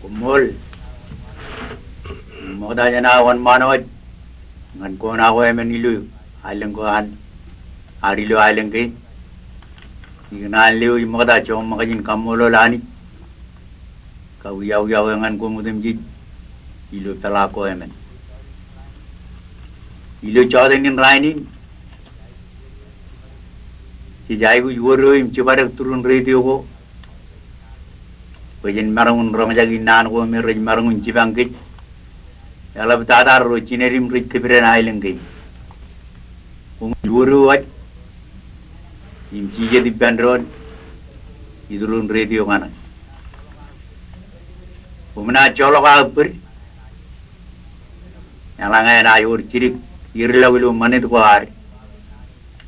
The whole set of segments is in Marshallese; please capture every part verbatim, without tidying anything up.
Koṃṃool. Ṃokta jān aō wōnṃaanwōj ñan kōṇaan ko emān ilo aelōñ ko an, ad ilo aelōñ kein. Ikōṇaan lewōj ṃokta joñak ṃōkaj in kaṃṃoolol Anij kab iọkiọkwe ñan koṃ otemjej ilo peḷaak ko emān. Ilo jọteen in rainin, jej aikuj wōdo im jibadek turun retio ko bwe jen maroñ in roñjake innaan ko me rej maroñ in jipañ kōj. Eḷaptata ro jined im rej kipdem aelōñ kein. Koṃij wōdo waj im jijet ippān doon iturun retio kaṇe. Koṃ naaj joḷọk aō bōd. Eḷaññe enaaj wōr jidik irḷọk ilo ṃanit ko ad.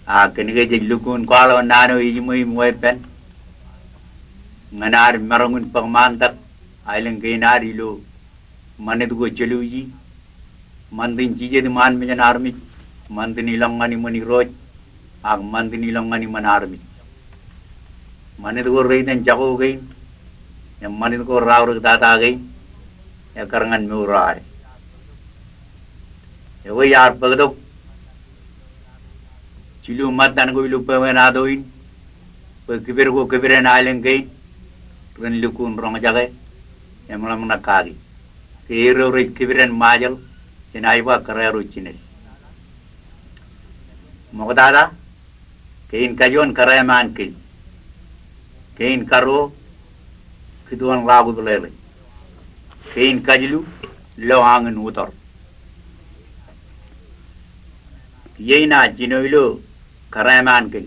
A kōnke jej lukkuun kwaḷọk naan eo ejiṃwe im weeppān ñan ad maroñ in bōk ṃaantak aelōñ kein ad ilo ṃanit ko jeḷuji, ṃantin jijet iṃaan mejān armej, ṃantin ilọk ñan iṃōn Irooj, ak ṃantin ilọk ñan iṃōn armej. Ṃanit ko reiten jako kein, im ṃanit ko raorōktata kein, ekkar ñan mour eo ad. Ewi ear bōktok jilu ṃōttan ko ilo bwebwenato in, bwe kiped ko kipdem aelōñ kein ren lukkuun roñjake im ḷōmṇak kaki. Ke erro rej kipdem Ṃajeḷ, jenaaj ba kōrā ro jined. Ṃoktata, kein kajuon kōrā ṃaan kōl. Kein karuo, kūtwōn ḷaak uplele. Kein kajilu, lo añin utọr. Iien in jino ilo kōrā ṃaan kōl.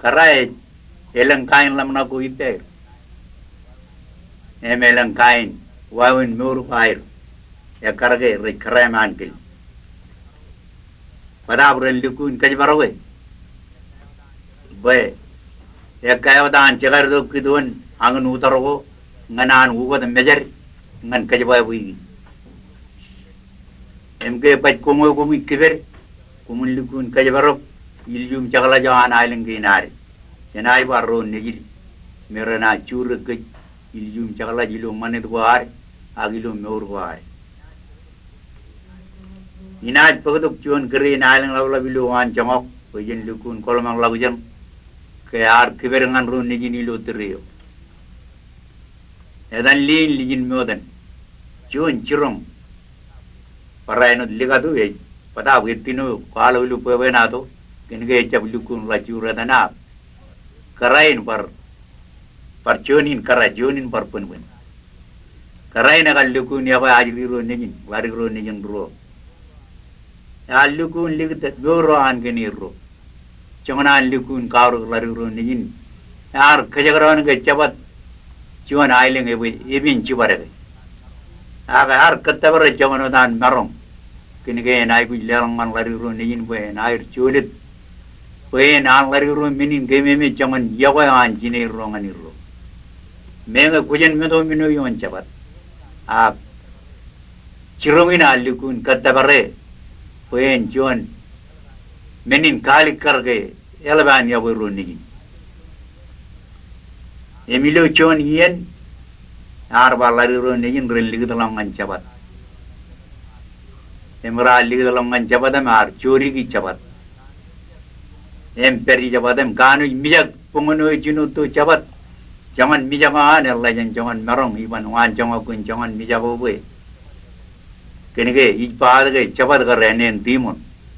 Kōrā ej elōñ kain ḷōmṇak ko ippāer. Im elōñ kain wāween mour ko aer. Ekkar ke rej kōrā ṃaan kōl. Bōtaab ren lukkuun kōjparoke bwe ekkā wōt an jekadtok kūtwōn añin utọr ko ñan an ukōt mejād ñan kōjbwābwe in. Im ke baj koṃ eo koṃij kiped, koṃwin lukkuun kōjparok ilju im jekḷaj eo an aelōñ kein ad. Jenaaj ba ro nejid me renaaj jurōk kōj ilju im jekḷaj ilo ṃanit ko ad ak ilo mour ko ad. Inaaj bōktok juon kōrā in aelōñ ḷapḷap ilo waan joñak bwe jen lukkuun kōḷmānḷọkjeṇ ke ear kiped ñan ro nejin ilo tōre eo. Etan lien lijin motan. Juon jiroñ. Barāinwōt likatu ej bōtaab ettino kwaḷọk ilo bwebwenato kōnke ejjab lukkuun ḷajur etan ak kōrā in bar, bar juon in kōrā, juon in bar bōnbōn. Kōrā in ekar lukkuun yokwe ajri ro nejin, ḷadik ro nejin ruo. Ear lukkuun likūt mour eo an kōn erro. Joñan an lukkuun kaorōk ḷadik ro nejin, ear kōjekdọọn ke Jabōt juon aelōñ ebwe, epen jibadeke. Ak ear kōttōpare joñan wōt an maroñ. Kōnke en aikuj leḷọk ñan ḷadik ro nejin bwe en aer jolōt. Bwe en an ḷadik ro men in keememej joñan yokwe eo an jineerro ñan erro. Meñe kwōjen meto men eo ioon Jabōt. Ak jiroñ in ear lukkuun kōttōpare bwe en juon men in kaalikkar ke eḷap an yokwe ro nejin. Im ilo juon iien, ear ba ḷadik ro nejin ren likūtḷọk ñan Jabōt. Im raar likūtḷọk ñan Jabōt im ear jodiki Jabōt. Im pād Jabōt im kanooj mijak boñōn eo ej jino to Jabōt. Joñan mijak eo an eḷḷā jān joñan maroñ iban waan joñak kōn joñan mijak eo bwe. Kōnke ij ba wōt ke Jabōt kar āne in tiṃoṇ,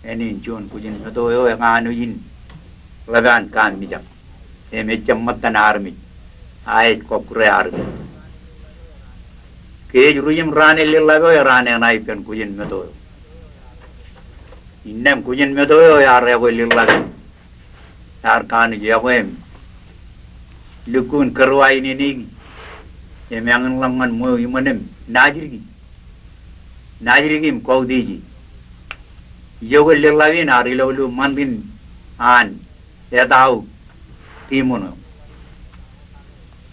āne in juon kwōjen meto eo ekanooj in ḷap an kaamijak. Im ejjab ṃōttan armej, a ej kọkkure armej. Ke ej ruj im raan eo ḷap eo eraan āne ippān kwōjen meto eo. Innām kwōjen meto eo ear yokwe ḷap eo. Ear kanooj yokwe im lukkuun kōrwa inene, im eñinḷọk ñan ṃweo iṃōn im naajidiki. Naajidiki im kautiej e. Ijoke ḷap in ear ilọk ilo ṃantin an etao tiṃoṇ eo.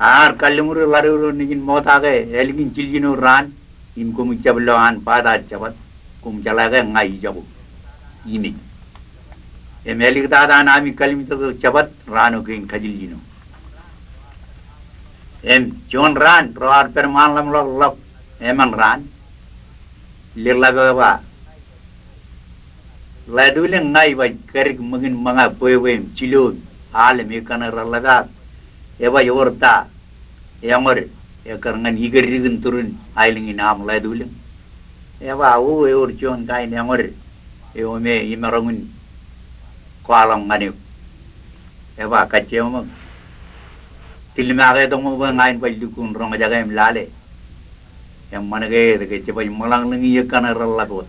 Ear kalliṃur ḷadik ro nejin ṃokta ke ālikin jiljino raan im koṃij jab lo an bata Jabōt, koṃ jeḷā ke ña ijoko im ej. Im āliktata an ami kalimjek tok Jabōt raan eo kein kajiljino. Im juon raan ro ar pād ṃaan ḷọk ḷọk emān raan, Ḷeḷḷap eo ej ba, Ḷaetulōñ, ña ij ba kōdik ṃōkin ṃōñā bwebwe im jilo im al im ekkā ṇe reḷḷap ad. Ej ba ewōr ta eñood ekkar ñan ikōdik in turin aelōñ in aṃ Ḷaetulōñ? Ej ba, o, ewōr juon kain eñood eo me imaroñ in kwaḷọk ñan eok. Ej ba, kajjioñ ṃōk, tilmaake tok ṃōk bwe ña in bar lukkuun roñjake im lale. Eṃṃan ke ej ke jebaj ṃōḷañḷọñi ekkā ṇe reḷḷap wōt?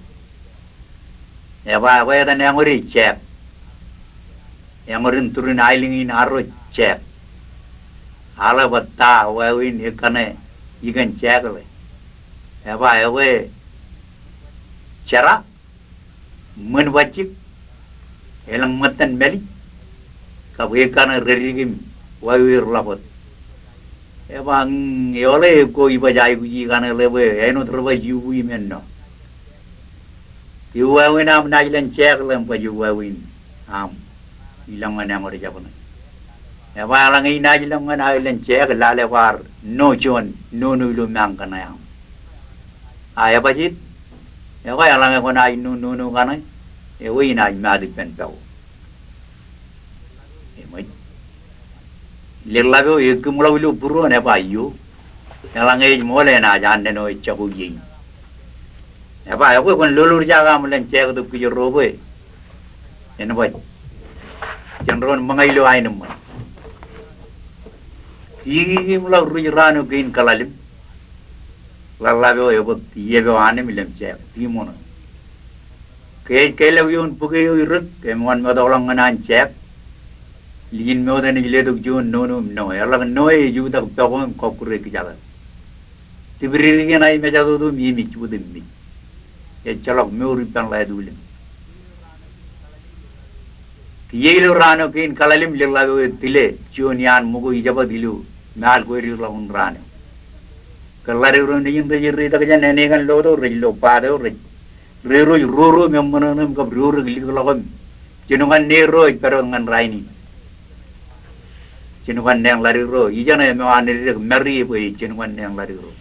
Ej ba, ekwe etan eñood ej jack. Eñood in turin aelōñ in arro jack. Aḷe ba ta wāween ekkā ṇe ikōn jack ḷe? Ej ba, ekwe jera, ṃwin bajjek, elōñ ṃōttan mālij, kab ekkā ṇe reddik im wāween ḷọk wōt. Ej ba, ñe eoḷe ekwe ibaj aikuji kaṇe ḷe bwe āinwōt rej baj iuwi men ṇo. Iuwāween aṃ naaj lōñ jack ḷe im baj iuwāween aṃ ilọk ñan eñood jabōn ṇe. Ej ba, eḷaññe inaaj ilọk ñan aō lōñ jack, lale bar ṇo juon nono ilo mañkana aṃ. A ej ba jet, ekwe eḷaññe kwōnaaj ṇo nono kaṇe, ekwe inaaj mat ippān pako. Eṃōj. Ḷeḷḷap eo ekūṃḷọk ilo būruon, ej ba, io. Eḷaññe ej ṃool enaaj annen eo ejako iien. Ej ba, ekwe kwōn lolorjake aṃ lōñ jack tok kijerro bwe en baj jān ro ṃōñā ilo aenōṃṃan. Kikikiṃḷọk ruj raan eo kein kaḷalem. Ḷeḷḷap eo ebōk iiep eo an im ilōñ jack, tiṃoṇo. Ke ej kelọk ioon bōk eo irōk im wōnṃaanḷọk ñan an jack, lijin ṃoot enaaj letok juon nono im ṇo. Eḷak ṇo e ej jutak pako im kọkkure kijatōk. Tipdikdik eṇ ej mejatoto im emej wōt im mej. Ejjeḷọk mour ippān Ḷaetulōñ. Kiiō ilo raan eo kein kaḷalem, Ḷeḷḷap eo ej tile juon iaan ṃōko ijebaad ilo māl ko edikḷọk in raan eo. Ke ḷadik ro nejin rej ritak jān āne kōn lot eo, rej lo baat eo, rej riruj roro im eṃṃan eo im kab roro im likḷọk im jinokan ne ro ej pād wōt ñan rainin. Jinokan ne ḷadik ro, ijeṇe eṃōan eddek Mari bwe ej jinokan ne ḷadik ro.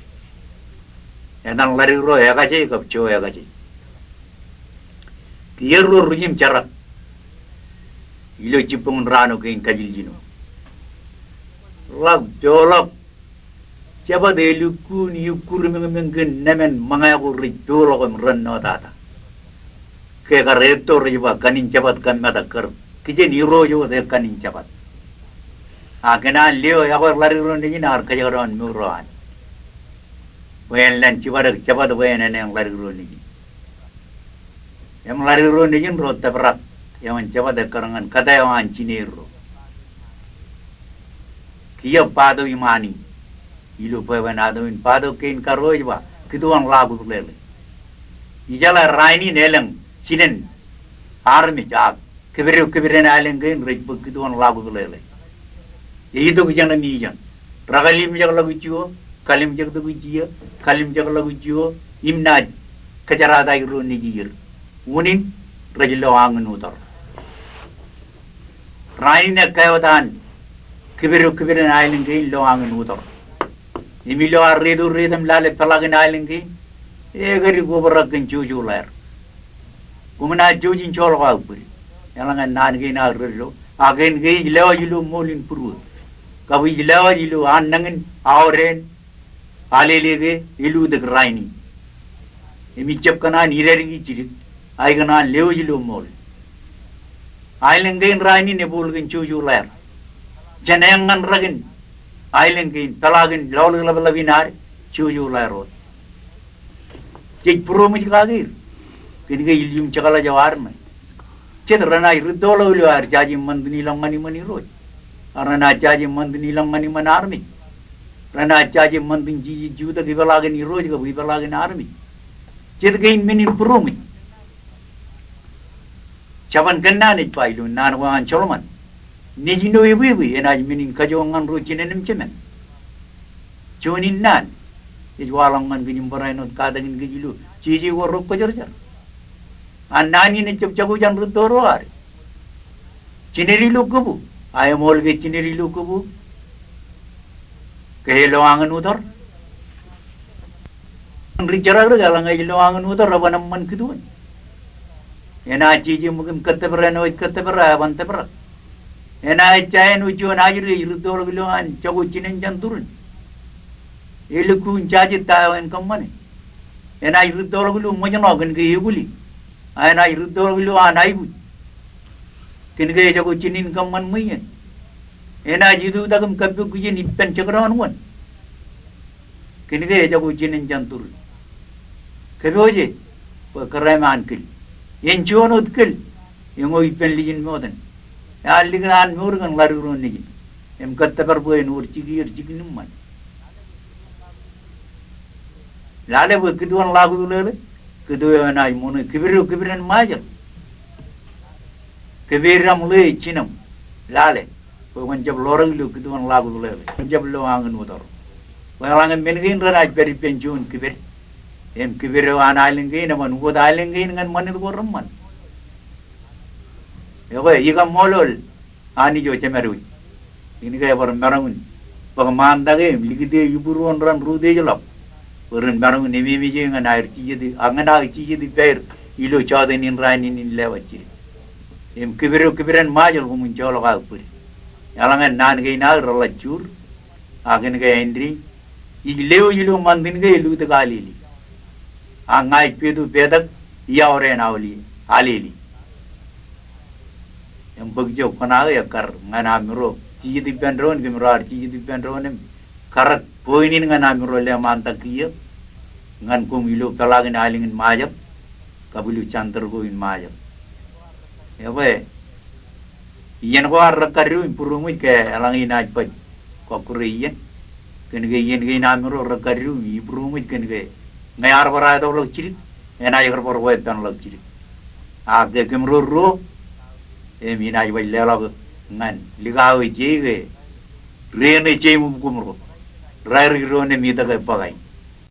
Etan ḷadik ro ekaje kab jo ekaje. Kiiō ruo ruj im jerak ilo jibboñ in raan eo kein kajiljino. Ḷak, poḷọk, jebad elukkuun iukkuur meñmeñ kōn nāmen ṃōñā ko rej poḷọk im ren ṇo tata. Ke kar etto rej ba kanin jebad kōmmatak kar kijen irooj wōt e kanin jebad. A kōn an lio ekwe ḷadik ro nejin ear kajekdọọn mour eo an. Bwe en lōñ jibadek jebad bwe en āne ḷadik ro nejin. Im ḷadik ro nejin ro tōprak eo an jebad ekkar ñan kōtā eo an jineerro. Kiiō baat eo iṃaan in ilo bwebwenato in, baat eo kein karuo ej ba Kūtuon Ḷakūtleḷe. Ijeḷā rainin elōñ jinen armej ak kipedeo kipeden aelōñ kein rej bōk Kūtuon Ḷakūtleḷe. Ej itok ijeṇ im ijeṇ. Rekalimjekḷọk ijio, kalimjektok ijio, kalimjekḷọk ijio, im naaj kōjerata ro nejier. Unin rej lo añin utor. Rainin ekkā wōt an kipedeo kipeden aelōñ kein lo añin utor. Im ilo ad riit im riit im lale peḷaakin aelōñ kein, ekadi kobrak kōn jojo ḷaer. Koṃ naaj jouj in joḷọk aō bōd. Eḷaññe naan kein ear reddo, ak kōn ke ij lewaj ilo ṃool in būruō, kab ij lewaj ilo annañin aorōk in alele ke elutik rainin. Im ij jab kōṇaan idadiki jidik, ak ij kōṇaan lewōj ilo ṃool. Aelōñ kein rainin ebooḷ kōn jojo ḷaer. Jān eññan rekin aelōñ kein, peḷaakin lọọḷọk ḷapḷap in ad, jojo ḷaer wōt. Jej būroṃōj kake er kōn ke iljum jekḷaj eo ad ṇe. Jet renaaj rūttoḷọk ilo aer jaje ṃantin ilọk ñan iṃōn Irooj. Ak renaaj jaje ṃantin ilọk ñan iṃōn armej. Renaaj jaje ṃantin jijet jutak ipeḷaakin Irooj kab ipeḷaakin armej. Jet kein men in būroṃōj. Jabōn Kōnnaan ej ba ilo naan ko an Solomon, nejin eo ebwebwe enaaj men in kajoor ñan ro jinen im jemān. Juon in naan ej waḷọk ñan kōj im barāinwōt katakin kōj ilo jeje ko rekwōjarjar. Ak naan in ejjab jako jān rūtto ro ad. Jined ilo kōbo, a eṃool ke jined ilo kōbo? Ke ej lo añin utar. Ri jerọk ri eḷaññe ej lo añin utar, eban eṃṃan kūtuon. Enaaj jeje ṃōk im kōttōpar āinwōt kōttōpar, a eban tōprak. Enaaj ejja āinwōt juon ajri ej rūttoḷọk ilo an jako jinen jān turin. Elukkuun jaje ta eo en kōṃṃane. Enaaj rūttoḷọk ilo ṃōjṇọ kōn ke ekwōle. A enaaj rūttoḷọk ilo an aibuj kōn ke ejako jinen kōṃṃan ṃweien. Enaaj ituutak im kappok kijen ippān jekdọọn wōn kōn ke ejako jinen jān turin. Kōpooje bwe kōrā im an kōl. En juon wōt kōl, eño ippān lijin mootōn. Ear likūt an mour kōn ḷaddik ro nejin im kōttōpar bwe en wōr jikier jikin iṃṃan. Lale bwe kūtuon ḷakuḷuḷeḷe, kūtwe eo enaaj ṃoṇe kipedeo kipeden Ṃajeḷ. Kōpeid aṃ ḷe jinōṃ. Lale bwe kwōn jab ḷorak ilo kūtuon ḷakuḷuḷeḷe, kwōn jab lo añin utar. Bwe eḷaññe men kein renaaj pād ippān juon kiped, im kipedeo an aelōñ kein eban ukot aelōñ kein ñan ṃanit ko reṃṃan. Ekwe, ikaṃṃoolol Anij eo Jemedwōj. Kōn ke ebar maroñ in bōk ṃaantak e im likūt e Ibru wōn raṇ rūtiejḷọk bwe ren maroñ in ememeje ñan aer jijet, ak ñan aō jijet ippāer ilo jọteen in rainin in lewōj jidik. Im kipedeo kipeden Ṃajeḷ koṃwin joḷọk aō bōd. Eḷaññe naan kein aō reḷak juur, ak kōn ke āindein ij lewōj ilo ṃantin ke elukkuun alele. Ak ña ij petu petak iaoreen alele. Im bōk ijo kōṇaan ekkar ñan amiro jijet ippān doon, kōmro ar jijet ippān doon im karak point in ñan amiro leṃaantak kiiō ñan koṃ ilo peḷaakin aelōñ in Ṃajeḷ kab ilo center ko in Ṃajeḷ. Ekwe, iien ko ar rekkado im būroṃōj ke eḷaññe inaaj baj kọkkure iien. Kōn ke iien kein amiro rekkado im ibūroṃōj kōn ke ñe ear bar aetokḷọk jidik, enaaj kar bar weeppānḷọk jidik. Ak ke kōmro ruo, im inaaj baj leḷọk ñan likao eo je ke ri eṇ eo je im kōmro, raerik doon im itōke bōkain.